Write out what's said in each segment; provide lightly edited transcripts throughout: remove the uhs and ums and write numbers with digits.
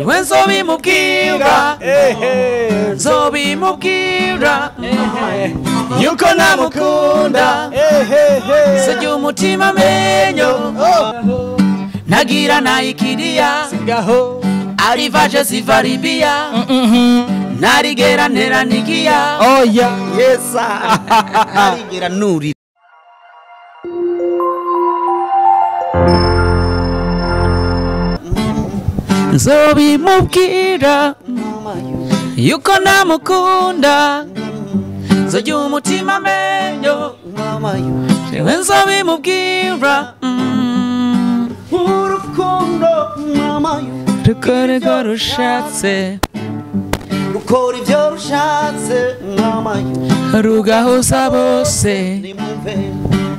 Jewe nzobimubwira, nzobimubwira yuko namukunda. Sijya umutima amenyo nagira nayikiriya arrivage ziva Libya narigera ntera nigiya. Oh yeah. Yes. Narigera nuri. Nzobimubwira yuko namukunda, nzojya umutima amenyo jewe nzobimubwira. Urukundo mama rukora urwo rushatse, rukora ibyo rushatse mama, rugahuza bose. Nimumve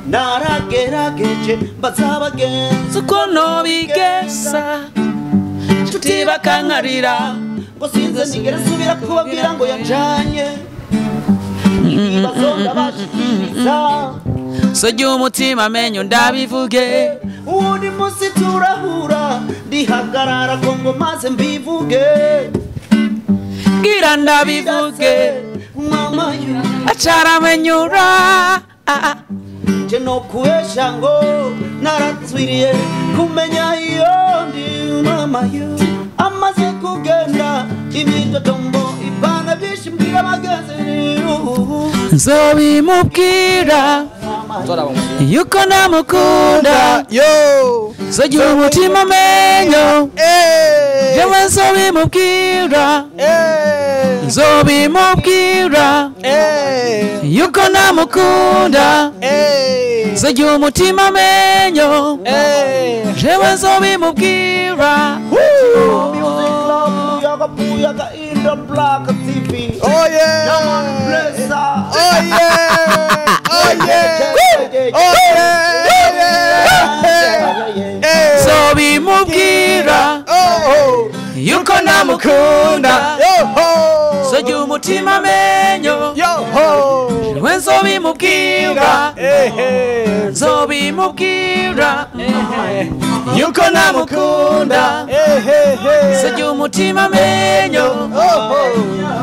naragerageje mbaza abagenzi uko nobigesa, nshuti bakankarira ngo sinze nigera nsubira kubabwira ngo yajanye ibibazo ndabashikiriza. Sojya umutima amenyo ndabivuge, uwundi munsi turahura ndihagarara ko ngo maze mbivuge, ngira ndabivuge mama acaramenyura. Je no kubesha ngo naratswiriye kumenya iyo ndi mama yo amaze kugenda imitotombo ivana byinshi mbwira abagenzi. Nzobimubwira yuko namukunda, nzojya umutima amenyo jewe nzobimubwira, nzobimubwira yuko namukunda, nzojya umutima amenyo jewe nzobimubwira. Oh yeah. Oh yeah. Oh yeah. Oh yeah. Nzobimubwira yuko namukunda, nzojya umutima amenyo jewe nzobimubwira, nzobimubwira yuko namukunda, nzojya umutima amenyo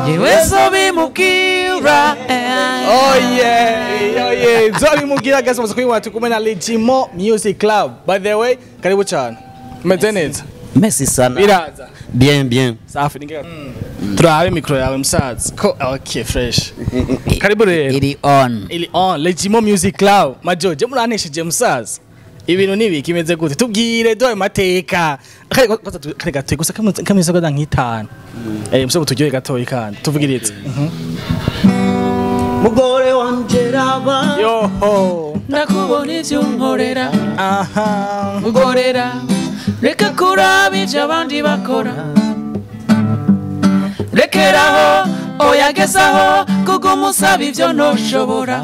jewe nzobimubwira. Oh yeah, oh yeah. Nzobimubwira guys, muze kuyibona turi kumwe na Legimo Music Club. By the way, karibu cyane. Meze neza. Merci sana. Biraza. Bien bien. Safi ninge. Turabe micro yawe msaza. Ko okay fresh. Karibu rero. Iri on. Iri on Legimo Music Club. Majo, je muranesheje msaza. Ibintu nibi kimeze gute? Tubwire doye mateka. Kare gatoyi gusa kameze gada nk'itanu. Musobo turyoye gatoyi kandi tuvugiritse. Mugore wanje raba yoho ndakubona ivyo unkorera. Aha mugorera reka kuraba ivyo abandi bakora, rekeraho oyagezaho kuguma usaba ivyo ntoshobora,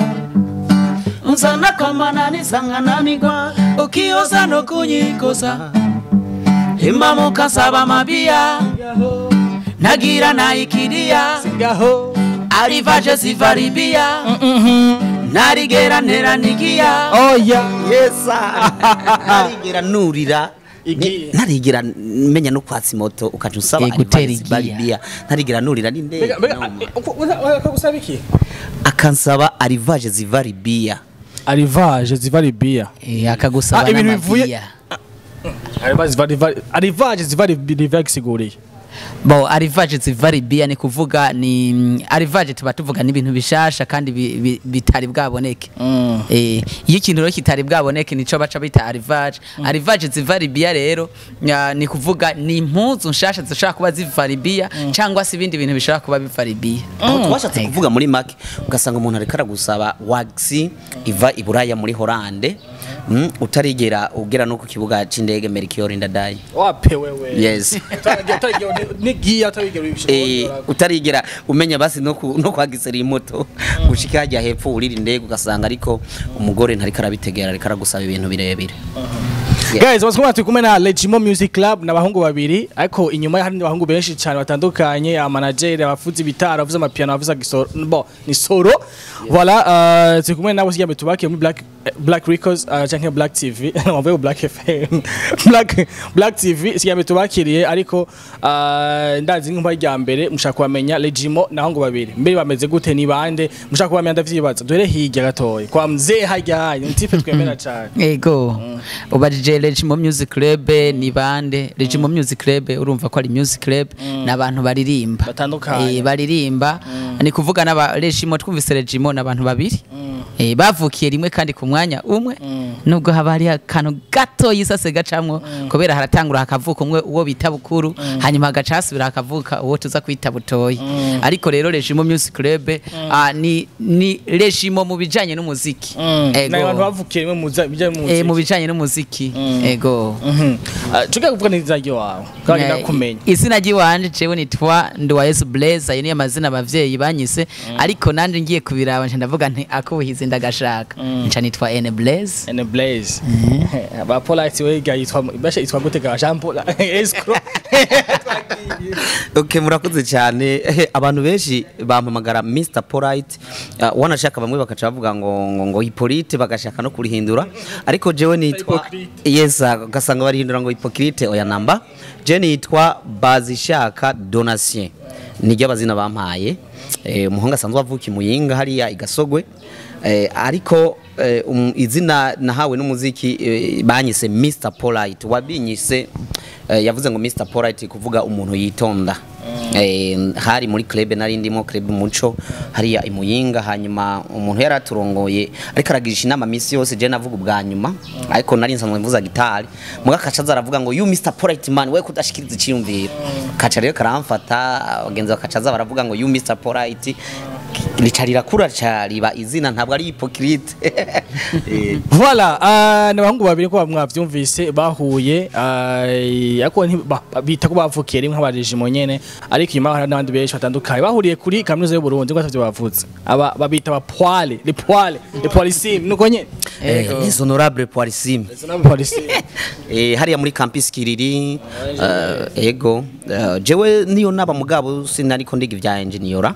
nzana kwamananiza nkananirwa ukiyoza no kunyikoza, impamuka nsaba amabiya nagira nayikiriya arrivage ziva Libya narigera ntera nigiya. Oh yeah. Yes. Narigera nurira narigera menya no kwatsa moto ukaje usaba arrivage ziva Libya, narigera nurira ninde akagusaba iki? Akansaba arrivage ziva Libya. Arrivage ziva Libya. Akagusaba n'amabiya. Arrivage ziva Libya gisiguriye. Bo arrivage ziva Libya ni kuvuga ni arrivage tuba tuvuga n'ibintu bishasha kandi bitari bwaboneke. Iyo ikintu rero kitari bwaboneke nico baca bita arrivage. Arrivage ziva Libya rero ni kuvuga ni impuzu nshasha zishobora kuba ziva Libya cyangwa se ibindi bintu bishobora kuba biva Libya. Twashatse kuvuga muri make ugasanga umuntu ariko aragusaba wax iva i Buraya muri Holande, utarigera ugera no ku kibuga c'indege Melchior Ndadaye. Wape wewe. Yes. Nigiya utarigera utarigera umenya basi no kwagisera imoto gushika hajya hepfo urira indege ugasanga ariko umugore ntariko arabitegera ariko aragusaba ibintu birebire. Guys, bose turi kumwe na Legimo Music Club n'abahungu babiri, ariko inyuma hari n'abahungu benshi cyane batandukanye, ama manager, abavuzi bitara, abavuza amapiano, abavuza gisoro, bon, ni soro. Voilà, turi kumwe nabo sigambe tubake muri Black Records, canke Black TV, wavuye Black FM. Black TV sigambe tubakiriye, ariko ndazi nk'umpa rya mbere mushaka kubamenya Legimo n'abahungu babiri. Mbere bameze gute, ni bande? Mushaka kubamenya ndavyibaza. Duhere hirya gatoyi. Kwa mzee harya, mtipe twemera cyane. Ego. Ubajije Legimo Music Club ni bande? Legimo Music Club urumva ko ari music club, n'abantu baririmba batandukanye. Baririmba ni kuvuga n'aba Legimo, twumvise Legimo n'abantu babiri bavukiye rimwe kandi ku mwanya umwe, nubwo haba hari akantu gato yisase gacamwo, kubera haratangura hakavuka umwe uwo bita Bukuru, hanyuma hagaca hasubira hakavuka uwo tuza kwita Butoyi. Ariko rero Legimo Music Club ni Legimo mu bijanye n'umuziki. Ego. N'abantu bavukiye rimwe mu bijanye n'umuziki. Mu bijanye n'umuziki. Ego. Tugiye kuvuga n'izina ryawe kandi ndakumenya. Izina ry'iwanje jewe nitwa Nduwayesu Blaise, ayo niyo mazina abavyeyi banyise, ariko nanje ngiye kubiraba nca ndavuga nti akubuhize ndagashaka, nca nitwa N Blaise. N Blaise. Ba Polite we yitwa basha yitwa gute ga Jean Paul Escro. Okay, murakoze cyane. Abantu benshi bampamagara Mr Polite, wanashaka bamwe bakaca bavuga ngo Hippolyte, bagashaka no kurihindura, ariko jewe nitwa yes, ugasanga barihindura ngo Hypocrite. Oya namba, je nitwa Bazishaka Donatien, niryo abazina bampaye. Umuhungu asanzwe avuka Imuyinga hariya igasogwe, ariko izina nahawe n'umuziki banyise Mr Polite. Wabinyise yavuze ngo Mr Polite kuvuga umuntu yitonda. Hari muri club nari ndimo, club Muco hariya Imuyinga, hanyuma umuntu yaraturongoye ariko aragirisha inama misi yose, je navuga ubwa nyuma, ariko nari nsanzwe mvuza gitari, muga kacaza aravuga ngo you Mr Polite man, we kudashikiriza iciyumviro. Kaca rero karamfata, abagenzi bakacaza baravuga ngo you Mr Polite, ricarira kura cariba izina, ntabwo ari hypocrite. Voilà, n'abahungu babiri ko mwavyumvise bahuye, ariko bita ko bavukiye rimwe nk'abarejimo nyene, ariko inyuma hari n'abandi benshi batandukanye bahuriye kuri kaminuza y'u Burundi, ngo atavyo bavutse. Aba babita ba poile, les poile, les poilissime, nuko nyene. Les honorables poilissime. Les honorables poilissime. Hariya muri campus Kiriri, ego, jewe niyo naba mugabo sinariko ndiga ivya engineer,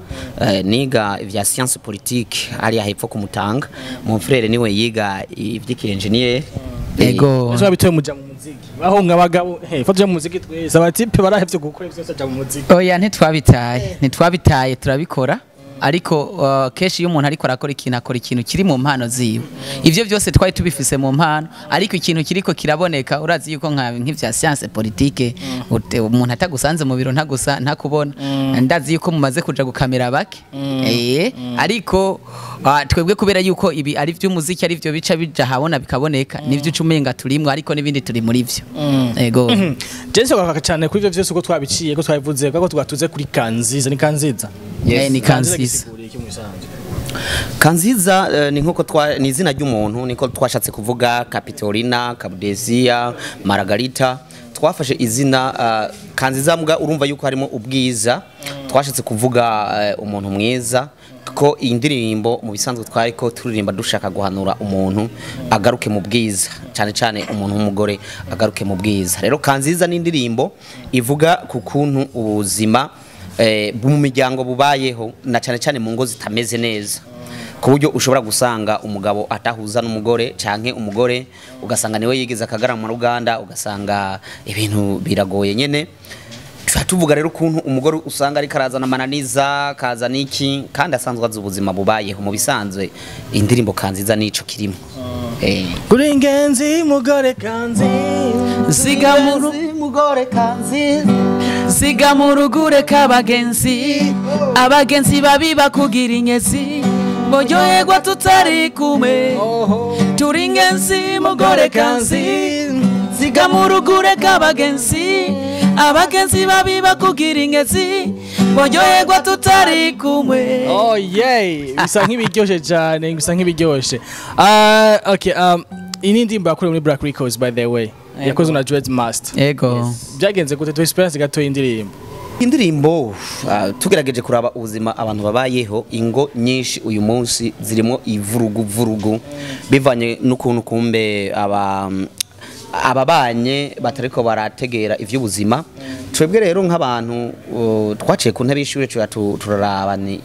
niga ivya science politique hariya hepfo ku Mutanga. Mon frère niwe yiga ivy'iki engineer. Ego. Ejo bitoye muja mu muziki. Bahunga abagabo, faje mu muziki twese abatipe barahevye gukora ivyo byose mu muziki. Oya ntitwabitaye, ntitwabitaye turabikora. Ariko keshi iyo umuntu ariko arakora ikintu, akora ikintu kiri mu mpano ziwe. Ivyo byose twari tubifise mu mpano, ariko ikintu kiriko kiraboneka, urazi yuko nka nk'ivya science politique umuntu atagusanze mu biro ntagusa ntakubona. Ndazi yuko mumaze kuja gukamera bake. Ariko twebwe kubera yuko ibi ari vy'umuziki, ari vyo bica bija habona bikaboneka, nivyo ucumenga turimwe, ariko nibindi turi muri vyo. Ego. Jense kwaka cyane kuri ivyo vyose uko twabiciye, ko twabivuze, ko twatuze kuri Kanziza, ni Kanziza. Yes, ni Kanziza. Kanziza ni nkuko ni izina ry'umuntu, niko twashatse kuvuga Capitolina, Kabudezia, Margarita. Twafashe izina Kanziza mbwa urumva yuko harimo ubwiza, twashatse kuvuga umuntu mwiza, ko indirimbo mu bisanzwe twari ko turirimba dushaka guhanura umuntu agaruke mu bwiza, cyane cyane umuntu w'umugore agaruke mu bwiza. Rero Kanziza ni indirimbo ivuga ku kuntu ubuzima mu miryango bubayeho, na cyane cyane mu ngo zitameze neza, ku buryo ushobora gusanga umugabo atahuza n'umugore, canke umugore ugasanga niwe yigeze akagara mu Ruganda, ugasanga ibintu biragoye nyene. Tuvuga rero ukuntu umugore usanga ariko arazana amananiza, kaza niki, kandi asanzwe azi ubuzima bubayeho. Mu bisanzwe indirimbo Kanziza nico kirimo. Kuri ingenzi mugore Kanziza, siga mugore Kanziza, siga mu rugure k'abagenzi, abagenzi babi bakugira inyezi, buryoherwa tutari kumwe, turi ingenzi mugore Kanziza, siga mu rugure k'abagenzi, abagenzi babi bakugira inyezi, buryoherwa tutari kumwe. Oh yeah, bisa nk'ibiryoshe cyane, bisa nk'ibiryoshe. Okay, iyi ndirimbo yakorewe muri Black Records by the way, yakozwe na Dread Master. Ego. Byagenze gute to experience gato indirimbo? Indirimbo tugerageje kuraba ubuzima abantu babayeho, ingo nyinshi uyu munsi zirimo ivurugu vurugu, bivanye n'ukuntu kumbe aba Ababanye batariko barategera ivy'ubuzima. Twebwe rero nk'abantu twaciye ku ntebe y'ishure, turaraba ni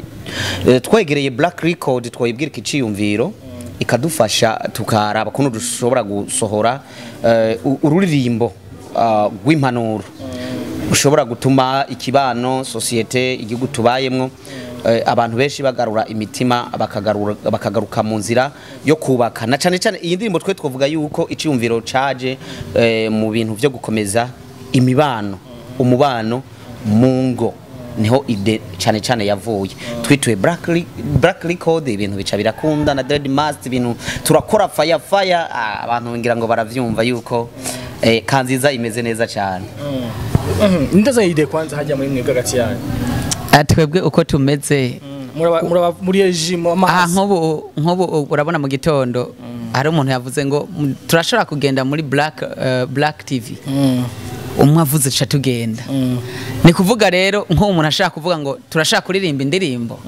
twegereye Black Record, twayibwira ikiciyumviro, ikadufasha, tukaraba kuntu dushobora gusohora ururirimbo rw'impanuro ushobora gutuma ikibano, société, igihugu tubayemwo, abantu benshi bagarura imitima, bakagaruka mu nzira yo kubaka. Na cane cane iyi ndirimbo twe twavuga yuko iciyumviro caje mu bintu vyo gukomeza imibano, umubano mu ngo, niho idée cane cane yavuye. Twituye Black Record, ibintu bica birakunda na Dread Master, ibintu turakora fire fire. Abantu ngira ngo baravyumva yuko Kanziza imeze neza cyane. Ndaza idée kwanza hajya muri mwebwe hagati yanyu? Twebwe uko tumeze, Muraba muri regime aha, amazi. Nk'ubu urabona mu gitondo hari umuntu yavuze ngo turashobora kugenda muri Black TV. Umwe avuze tuca tugenda. Ni kuvuga rero nk'ubu umuntu ashaka kuvuga ngo turashaka kuririmba indirimbo,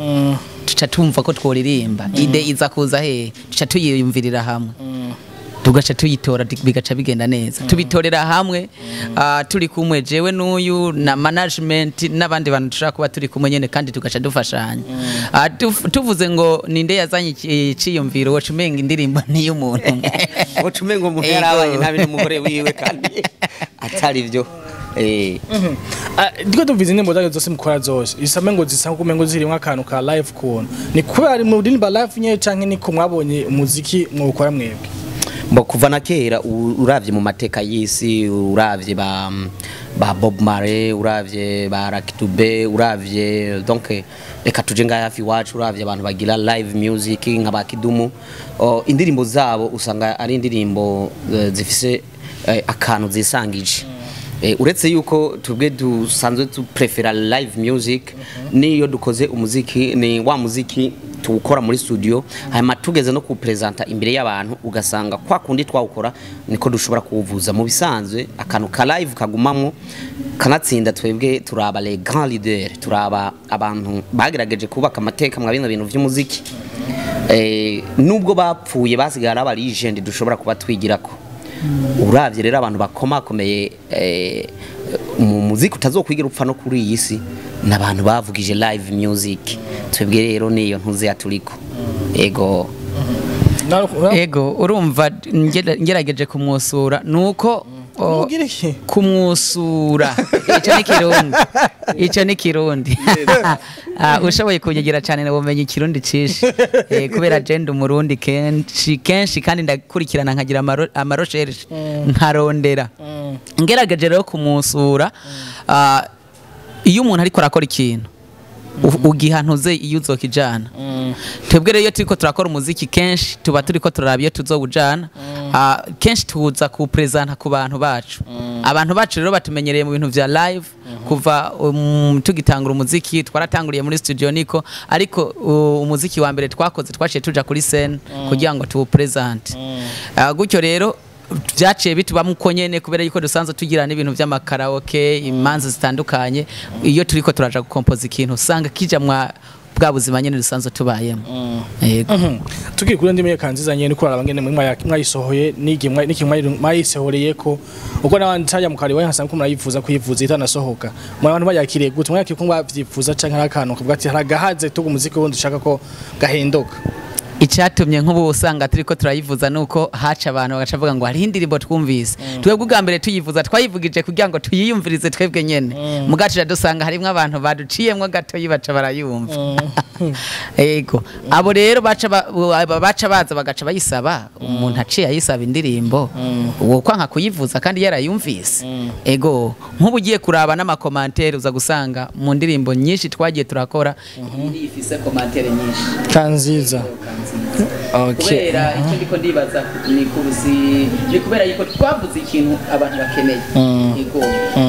tuca tumva ko tworirimba. Idée iza kuza hehe? Tuca tuyiyumvirira hamwe, tugaca tuyitora, bigaca bigenda neza. Tubitorera hamwe, turi kumwe, jewe n'uyu na management n'abandi bantu dushobora kuba turi kumwe nyene, kandi tugaca dufashanya. Tuvuze ngo ninde yazanye iciyumviro, woca umenga indirimbo niy'umuntu umwe. Woca umenga umuntu Ego. yarabanye nabi n'umugore wiwe kandi atari byo. Ndiko tumviza indirimbo zanyu zose mukora zose, isame ngo zisa nkuko umengo zirimwo akantu ka live kuntu. Ni kubera ari mu ndirimba live nyene, canke niko mwabonye umuziki mwukora mwebwe? Mbo kuva na kera, uravye mu mateka y'isi, uravye ba Bob Marley, uravye ba Lucky Dube, uravye, donc reka tuje ngaha hafi iwacu, uravye abantu bagira live music nka ba Kidumu, indirimbo zabo usanga ari indirimbo zifise akantu zisangije. Uretse yuko tubwe dusanzwe tuprefera live music, niyo dukoze umuziki ni wa muziki tuwukora muri studio, hanyuma tugeze no kupresenta imbere y'abantu, ugasanga kwa kundi twawukora niko dushobora kuwuvuza. Mu bisanzwe akantu ka live kagumamwo kanatsinda. Twebwe turaba les grands leaders, turaba abantu bagerageje kubaka amateka mwa bino bintu vy'umuziki, nubwo bapfuye basigaye ari aba legend dushobora kuba twigirako. Uravye rero abantu bakomakomeye mu muziki utazokwigira upfa no kuri iyi si, n'abantu bavugije live music. Twebwe rero niyo ntuze yaturiko, ego. Ego, urumva ngerageje kumwusura nuko Mugira iki? Kumwusura, icyo ni Kirundi, icyo ni Kirundi. Ushoboye kunyegera cyane ubumenyi Kirundi cishi. Kubera je ndi Umurundi kenshi kenshi, kandi ndakurikirana nkagira ama recherche, nkarondera. Ngerageje rero kumusura, iyo umuntu ariko arakora ikintu, ugiha ntuze iyo uzokijana. Twebwe rero iyo turiko turakora umuziki, kenshi tuba turiko turaraba iyo tuzowujana. Kenshi tuza kupresenta ku bantu bacu. Abantu bacu rero batumenyereye mu bintu vya live. Kuva tugitangura umuziki, twaratanguriye muri studio niko, ariko umuziki wa mbere twakoze twaciye tuja kuri scène kugira ngo tuwupresente. Gutyo rero byaciye bitubamo uko nyene, kubera yuko dusanzwe tugira n'ibintu by'ama karaoke, imanza zitandukanye. Iyo turiko turaja gukompoza ikintu, usanga kija mwa bwa buzima nyene dusanzwe tubayemo. Yego. Tugiye kuri ndimi Kanziza nyene, uko araba ngene mwayisohoye n'igi n'iki mwayisohoreye ko uko n'abandi cajya mu kare wayi ko murayifuza kuyivuza itanasohoka, mu abantu bayakiriye gute? Mwakiriye ko mwavyifuza, canke ari akantu kavuga ati haragahaze tuga umuziki wundi ushaka ko gahinduka? Icyatumye nk'ubu usanga turiko turayivuza nuko haca abantu bagaca bavuga ngo hariho indirimbo twumvise. Twebwe ubwa mbere tuyivuza twayivugije kugira ngo tuyiyumvirize twebwe nyene, mugacu dusanga harimwo abantu baduciyemwo gatoyi baca barayumva. Ego, abo rero baca baza bagaca bayisaba. Umuntu aciye ayisaba indirimbo, uwo kwanka kuyivuza kandi yarayumvise? Ego, nk'ubu ugiye kuraba n'ama commentaires, uza gusanga mu ndirimbo nyinshi twagiye turakora, iyi ifise commentaires nyinshi. Kanziza, okay. Kubera icyo ndiko ndibaza ni kubuzi, ni kubera yuko twavuze ikintu abantu bakeneye. Yego,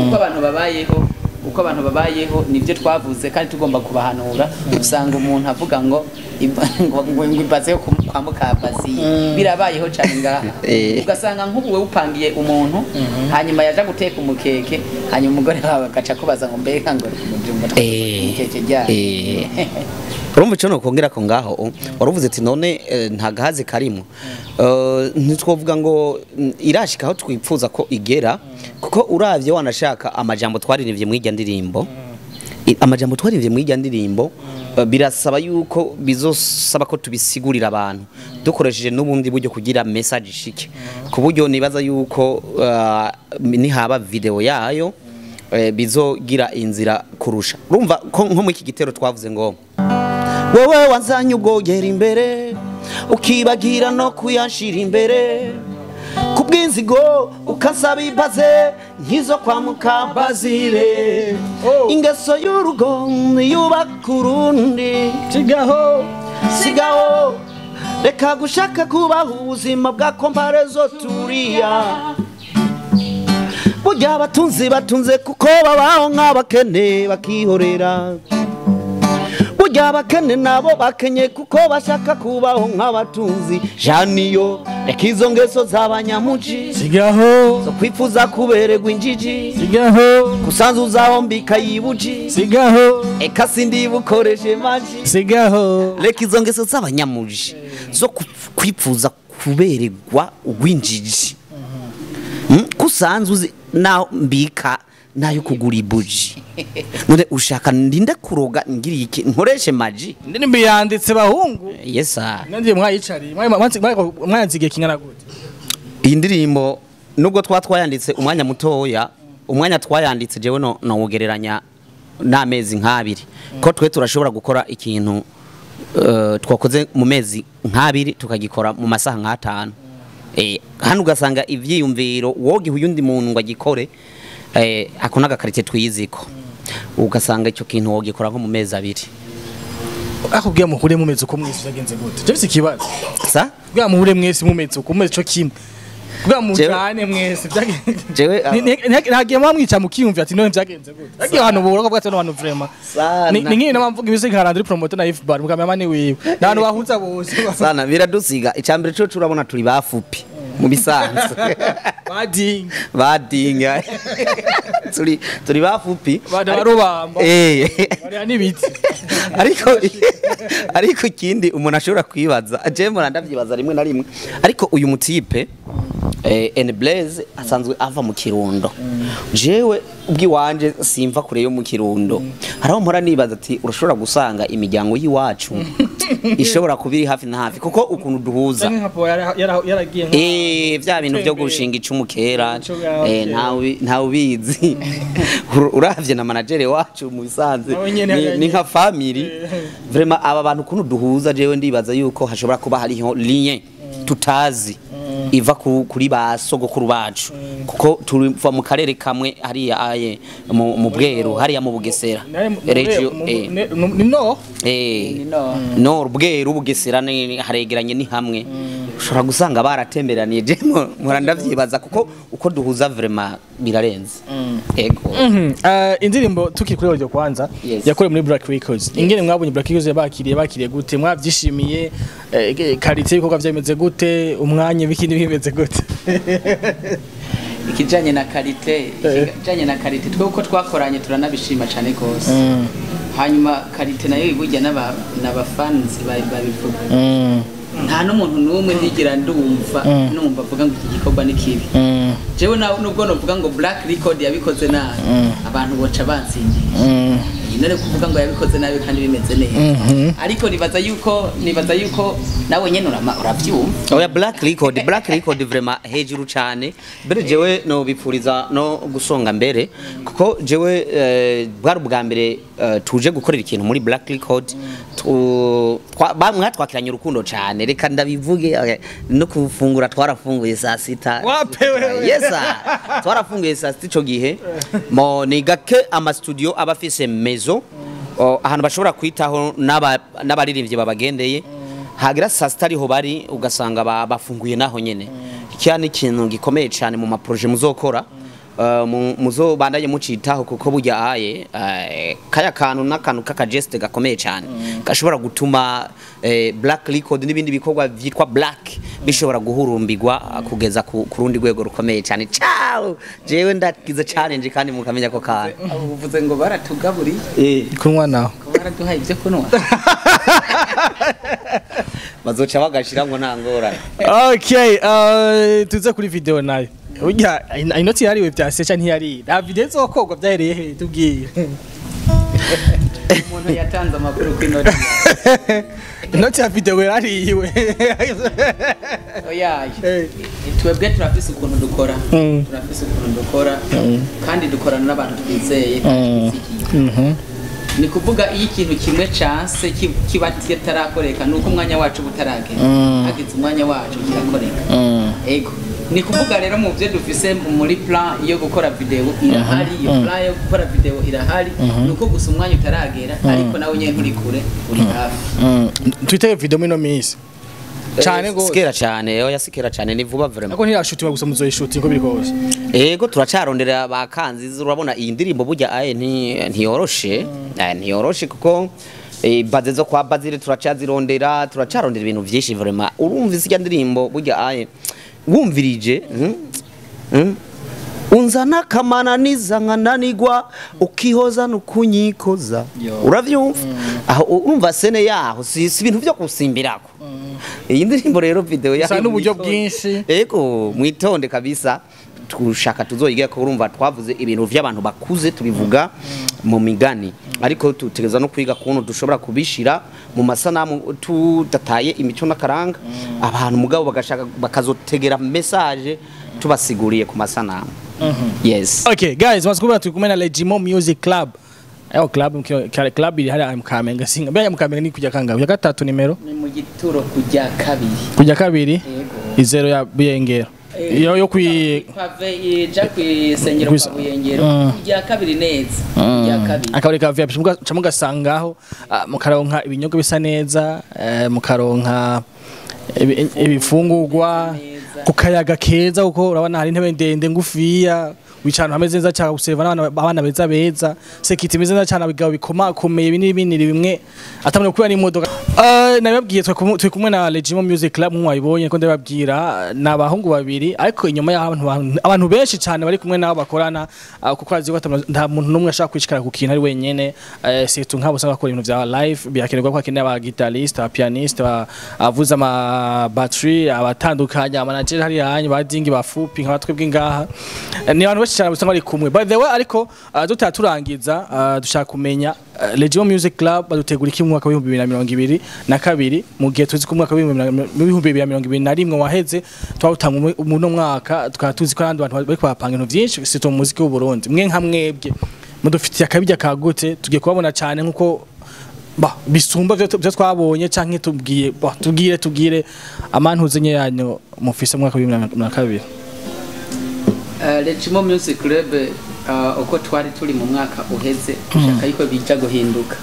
uko abantu babayeho, uko abantu babayeho nibyo twavuze, kandi tugomba kubahanura. Usanga umuntu avuga ngo ngo ibaze yo kwa mukabazi birabayeho cyane ngaha. Ugasanga nk'ubu wewe upangiye umuntu, hanyuma yaja guteka umukeke, hanyuma umugore wawe agaca kubaza ngo mbega ngo umukeke ryari? Urumva ico nokongera ko ngaho waruvuze ati none nta gahaze karimo. Ntitwovuga ngo irashika aho twipfuza ko igera, kuko uravye wanashaka amajambo twaririmbye mw'irya ndirimbo, amajambo twaririmbye mw'irya ndirimbo birasaba yuko bizosaba ko tubisigurira abantu dukoresheje n'ubundi buryo kugira message ishike, ku buryo nibaza yuko nihaba video yayo bizogira inzira kurusha. Urumva ko nko muri iki gitero twavuze ngo wewe wazanye ubwogera imbere ukibagira no kuyashira imbere, kubw'inzigo ukasaba ibaze nkizo kwa Mukabazire, ingeso y'urugo yubaka urundi, sigaho sigaho reka gushaka kubaho ubuzima bwa komparezo turiya. Burya abatunzi batunze kuko babaho nk'abakene bakihorera, burya abakene nabo bakenye kuko bashaka kubaho nk'abatunzi. Janiyo reka izo ngeso z'abanyamuji, sigaho zo kwifuza kubererwa injiji, sigaho kusanzuzaho mbika yibuji, sigaho eka sindibukoreshe maji, sigaho reka izo ngeso z'abanyamuji zo kwifuza kubererwa ugwinjiji, kusanzuze naho mbika nayo kugura ibuji, none ushaka ndinde kuroga ngiri iki nkoreshe maji. Indirimbo yanditse bahungu. Yes sir. Nandiye mwayicariye mwayanzigiye kingana gute? Iyi ndirimbo nubwo twayanditse umwanya mutoya, umwanya twayanditse jewe no nawugereranya n'amezi nk'abiri, ko twe turashobora gukora ikintu twakoze mu mezi nk'abiri tukagikora mu masaha nk'atanu. Hano ugasanga ivyiyumviro wogihe uyundi muntu ngo agikore, ako n'agakarite twiziko, ugasanga ico kintu wogikora nko mu mezi abiri. Akubwiye muhure mu mezi uko mwese byagenze gute? Je bise ikibazo. Sa? Bwa muhure mwese mu mezi uko mwese ico kimwe. Bwa mujane mwese byagenze. Jewe ntagiye mwamwica mukiyumvira ati none byagenze gute? Agiye hano bora ko bwatse no vraiment. Ni nk'iyi namvuga ibise nka Landry Promoter na If Bar mukamya mani wiwe. N'abantu bahuza bose. Sana biradusiga. Icambere cyo turabona turi bafupi mu bisanzwe. Badinga. Badinga. Turi bafupi. Badarubamba. Bari nibiti. Ariko ikindi umuntu ashobora kwibaza, je mura ndavyibaza rimwe na rimwe, ariko uyu mutipe N Blaze asanzwe ava mu Kirundo. Jewe ubwiwanje simva kure yo mu Kirundo. Haraho mpora nibaza ati urashobora gusanga imiryango y'iwacu ishobora kubiri hafi na hafi, kuko ukuntu duhuza vya bintu byo gushinga icumu kera, ntawe ubizi. Uravye na manager wacu mu bisanzwe ni nka family vraiment. Aba bantu ukuntu duhuza jewe ndibaza yuko hashobora kuba hariho lien tutazi iva kuri ba sogokuru bacu, kuko tuva mu karere kamwe hariya aye mu Bweru hariya mu Bugesera regio no Bweru Bugesera haregeranye ni hamwe, ushobora gusanga baratemberaniye. Je mpora ndavyibaza kuko uko duhuza vraiment birarenze. Ego. Indirimbo tukiri kuri audio kwanza yakorewe muri Black Records. Ingene mwabonye Black Records yabakiriye gute? Mwavyishimiye? Qualité y'ibikorwa vyemeze gute? Umwanya bikindi bimeze gute? Ikijanye na qualité, ikijanye na qualité twe uko twakoranye turanabishima cyane gose. Hanyuma qualité nayo ibujya n'aba fans babivuga. Nta n'umuntu n'umwe ndigira ndumva numva avuga ngo iki gikorwa ni kibi. Jewe nubwo novuga ngo Black Record yabikoze nabi, abantu boca bansingiye. None kuvuga ngo yabikoze nabi kandi bimeze neza. Ariko nibaza yuko nawe nyene uravyumva. Oya Black Record vraiment hejuru cyane. Mbere jewe no bipfuriza no gusonga mbere, kuko jewe bwari ubwa mbere tuje gukorera ikintu muri Black Record, mwatwakiranye urukundo cyane. Reka ndabivuge, no kufungura twarafunguye saa sita. Yes sir. Twarafunguye saa sita ico gihe. Mo ni gake ama studio aba afise mezo ahantu bashobora kwitaho n'abaririmbyi babagendeye, hagira saa sita ariho bari ugasanga bafunguye naho nyene. Iki ni ikintu gikomeye cyane mu maproje muzokora, muzobandanye mucitaho, kuko burya aye kaya kantu n'akantu k'akageste gakomeye cyane gashobora gutuma Black Record n'ibindi bikorwa vyitwa Black bishobora guhurumbirwa kugeza ku rundi rwego rukomeye cyane. Ciao, jewe ndakize challenge kandi mukamenya ko kantu uvuze ngo baratugaburiye kunywa naho baraduhaye ibyo kunywa. Bazoca bagashiramwo nta ngorane. Okay, tuze kuri video nayo. Burya inoti yariwe vyase ntiyari. Nta video izokogwa vyahereye he tubwire. Umuntu yatanze amakuru ku inoti. Inoti ya video yarariwe. Oya. Twebwe turafise ukuntu dukora. Turafise ukuntu dukora kandi dukorana n'abantu twizeye. Ni kuvuga iyo ikintu kimwe canse kiba kitarakoreka nuko umwanya wacu butaragera. Hagize umwanya wacu kirakoreka. Ego. Ni kuvuga rero mu byo dufise muri plan yo gukora video irahari, iyo plan yo gukora video irahari, nuko gusa umwanya utaragera, ariko nawe nyene nturi kure, uri hafi. Twitege video mino minsi. Cyane go. Sikera cyane, oya sikera cyane ni vuba vraiment. Ako ntirashutinga gusa muzoyishutinga ko biri kose. Ego turacarondera bakanzi, urabona iyi ndirimbo burya aye ntiyoroshe, ntiyoroshe kuko baze zo kwa Bazile turacazirondera, turacarondera ibintu vyinshi vraiment. Urumva isya ndirimbo burya aye wumvirije unzana kamananiza nkananigwa ukihoza nukunyikoza. Uravyumva aho urumva sene yaho si ibintu byo gusimbirako. Iyi ndirimbo rero video yayo n'uburyo bwinshi. Ego mwitonde kabisa, tushaka tuzoyiga ko urumva twavuze ibintu by'abantu bakuze tubivuga mu migani, ariko tutegeza no kwiga kuntu dushobora kubishira mu masanamu tudataye imico n'akaranga abantu mugabo bagashaka bakazotegera message tubasiguriye ku masanamu. Yes. Okay guys, masikubira turi kumwe na Legimo Music Club. Ayo club club iri hari mu Kamenge singa. Mbere mu Kamenge ni kujya kangahe? Kujya gatatu nimero? Ni mu gituro kujya kabiri. Kujya kabiri? Yego. Izero ya Buyengero. Iyo yo kwi pave ija kwisengero kwa Buyengero kujya kabiri neza. Kujya kabiri. Akabari ka VIP mugasangaho mukaronka ibinyobwa bisa neza, mukaronka ibifungurwa kukayaga keza kuko urabona hari intebe ndende ngufiya wicana hameze neza cyane guseva n'abana abana beza beza sekiti imeze neza cyane abigabo bikomakomeye binini binini bimwe atamwe kuba n'imodoka. Nababwiye twe kumwe na Legimo Music Club mwayibonye ko ndababwira nabahungu babiri, ariko inyuma y'aho abantu benshi cyane bari kumwe nabo bakorana kuko azi ko nta muntu numwe ashaka kwishikara ku kintu ari wenyene, surtout nk'abo usanga bakora ibintu vya live birakenerwa ko akeneye aba guitariste, aba pianiste, abavuza ama battery, abatandukanye, ama manager hari yanyu badingi bafupi nka batwebwe ngaha. Ni abantu benshi cyane usanga bari kumwe. By the way, ariko tutaturangiza dushaka kumenya Legimo Music Club badutegura iki mu mwaka wa 2022 mu gihe tuzi ko mu mwaka wa 2021 waheze twawutanga mu no mwaka tukaba tuzi ko abandi bantu bari kwapanga ibintu byinshi sito mu muziki w'u Burundi. Mwe nka mwebwe mudufitiye akabijya kagute tugiye kubabona cyane nkuko bisumba byo twabonye canke tubwiye tubwire amantuze nye yanyu mufise mu mwaka wa 2022. Legimo Music Club uko twari turi mu mwaka uheze dushaka yuko bija guhinduka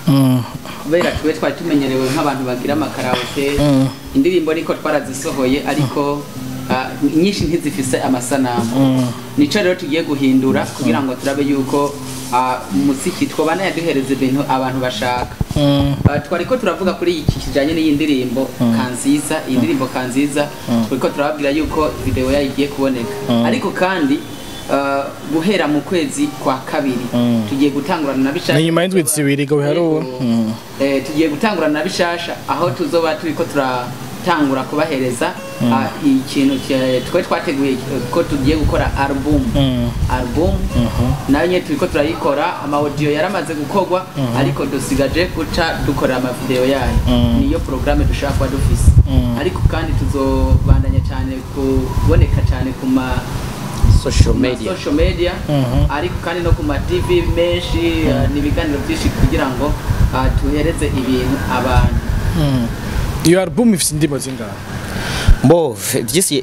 kubera twe twari tumenyerewe nk'abantu bagira amakaraoke, indirimbo ariko twarazisohoye ariko nyinshi ntizifise amasanamu. Nico rero tugiye guhindura kugira ngo turabe yuko umuziki twobana yaduhereza ibintu abantu bashaka. Twariko turavuga kuri iki kijanye n'iyi ndirimbo Kanziza, iyi ndirimbo Kanziza turiko turababwira yuko video yayo igiye kuboneka, ariko kandi guhera mu kwezi kwa kabiri tugiye gutangurana na bishasha. Ni nyuma y'indwi zibiri go biharuwe. Tugiye gutangurana na bishasha aho tuzoba turiko turatangura kubahereza ikintu twe twateguye ko tugiye gukora album. Album nayo nyene turiko turayikora, ama audio yaramaze gukorwa ariko dusigaje guca dukora ama video yayo. Niyo programme dushaka kuba dufise, ariko kandi tuzobandanya cyane kuboneka cyane ku ma social media, social media ariko kandi no ku ma TV menshi nibiganiro byinshi kugira ngo tuhereze ibintu abantu. Iyo album ifite indirimbo zingahe? Bo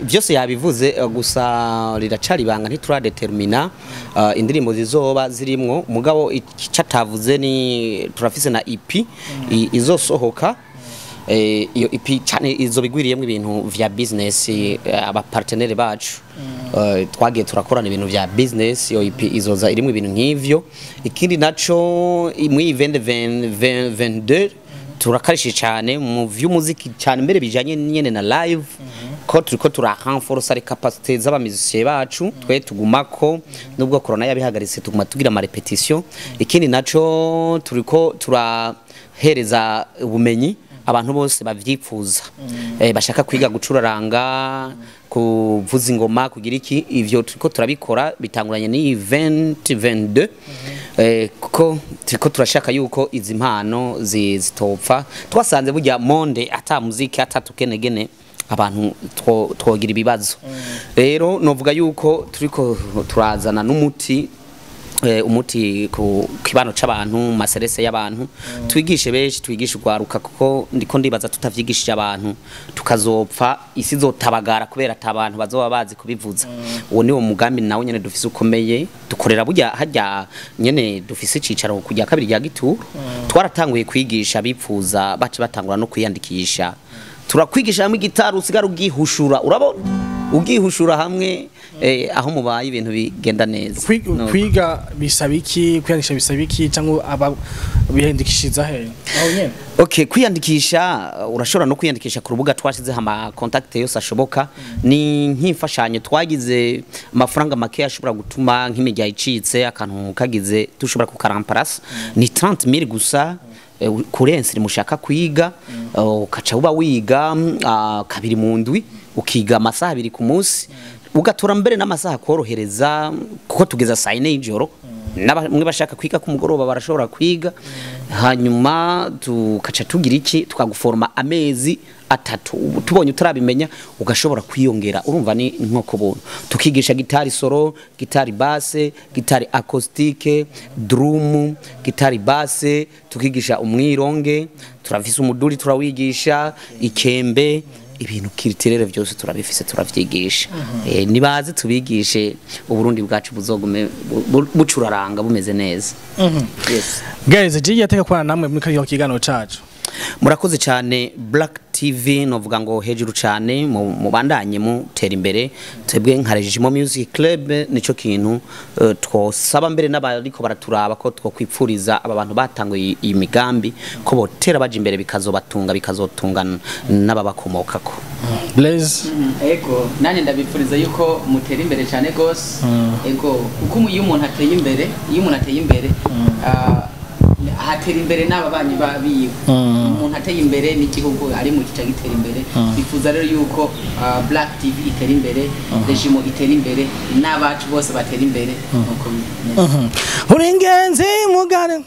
byose yabivuze gusa riracari banga ntituradetermina indirimbo zizoba zirimwo, mugabo icatavuze ni turafise na EP izosohoka. Iyo EP cyane izobigwiriyemwo ibintu vya business, aba partenaire bacu twagiye turakorana ibintu vya business. Iyo EP izoza irimo ibintu nk'ivyo. Ikindi naco muri event 22 turakarishe cyane mu vy'umuziki cyane mbere bijanye nyene na live, ko turiko turarenforce les capacités z'abamiziciye bacu twe tugumako nubwo corona yabihagaritse tuguma tugira ama repetition. Ikindi naco turiko turahereza ubumenyi Abantu bose bavyipfuza, bashaka kwiga gucuraranga, kuvuza ingoma, kugira iki, ivyo turiko turabikora bitanguranye ni 2022, kuko turiko turashaka yuko izi mpano zitopfa. Twasanze burya monde ata muziki, ata tukenegene, abantu twogira ibibazo. Rero novuga yuko turiko turazana n'umuti, umuti ku kibano c'abantu, maserese y'abantu, twigishe benshi, twigishe urwaruka, kuko ndiko ndibaza tutavyigishije abantu tukazopfa, isi zotabagara kubera ata abantu bazoba bazi kubivuza. Uwo niwo mugambi nawe nyene dufise ukomeye. Dukorera burya harya nyene dufise icicaro kujya kabiri rya Gituro. Twaratanguye kwigisha, bipfuza bace batangura no kwiyandikisha. Turakwigisha hamwe igitari usigara ugihushura, urabona ugihushura hamwe, aho mubaye ibintu bigenda neza. Kwiga bisaba iki? Kwiyandikisha bisaba iki? Cyangwa aba biyandikishiriza he, aho nyene? Okay, kwiyandikisha, urashobora no kwiyandikisha ku rubuga twashizeho ama contact yose ashoboka. Ni nk'imfashanyo twagize, amafaranga make ashobora gutuma nk'imirya icitse, akantu kagize dushobora kukaramparasa, ni 30000 gusa. Kurense mushaka kwiga, ukaca uba wiga kabiri mu ndwi, ukiga amasaha 2 ku munsi, ugatora mbere n'amasaha korohereza, kuko tugeza saa 4 y'ijoro. N'abamwe bashaka kwiga ku mugoroba barashobora kwiga. Hanyuma tukaca tugira iki, tukaguforma amezi 3. Ubu tubonye utarabimenya ugashobora kwiyongera. Urumva ni nko kubuntu. Tukigisha gitari solo, gitari basse, gitari acoustique, drum, gitari basse, tukigisha umwironge, turafise umuduri turawigisha, ikembe, ibintu kiritirere byose turabifise, turavyigisha. Nibaze tubigishe, Uburundi bwacu buzogume bucuraranga bumeze neza. Yes. Guys, jiye ateka kwana namwe muri kariyo kiganiro cacu. Murakoze cyane Black TV, novuga ngo hejuru cyane, mubandanye mutera imbere. Twebwe nka Regimo Music Club nico kintu twosaba mbere n'abariko baraturaba ko twokwipfuriza aba bantu batanguye iyi migambi ko botera baje imbere, bikazobatunga, bikazotunga n'ababakomokako. Blaise. Ego, nanye ndabipfuriza yuko mutera imbere cyane gose. Ego, kuko iyo umuntu ateye imbere, iyo umuntu ateye imbere, hatera imbere n'ababanyi babiwe. Umuntu ateye imbere n'igihugu ari mu gice gitera imbere. Bifuza rero yuko Black TV itera imbere, Regimo itera imbere, n'abacu bose batera imbere nuko bimeze. Uri ingenzi mugare,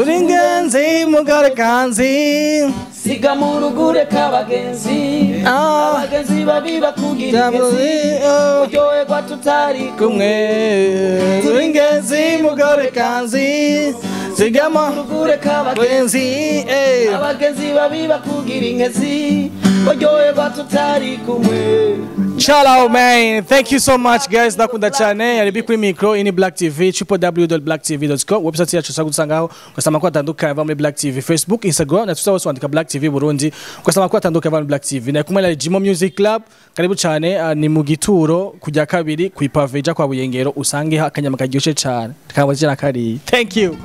uri ingenzi mugare kanzi, siga mu rugure k'abagenzi, abagenzi babi bakugira ingezi, uryoherwa tutari kumwe. Uri ingenzi mugare kanzi, siga mu rugure k'abagenzi, abagenzi babi bakugira ingezi, uryoherwa tutari kumwe. Shout out, man. Thank you so much, guys. Ndakunda cyane. Yari bi kuri micro ini Black TV, www.blacktv.com. Website yacu ushobora gusangaho ugasanga amakuru atandukanye ava muri Black TV, Facebook, Instagram na Twitter hose wandika Black TV Burundi, ugasanga amakuru atandukanye ava muri Black TV. Na kumwe na Regimo Music Club. Karibu cyane, ni mu Gituro kujya kabiri ku ipave ija kwa Buyengero, usange akanyama karyoshe cyane. Tukaba jana kari. Thank you.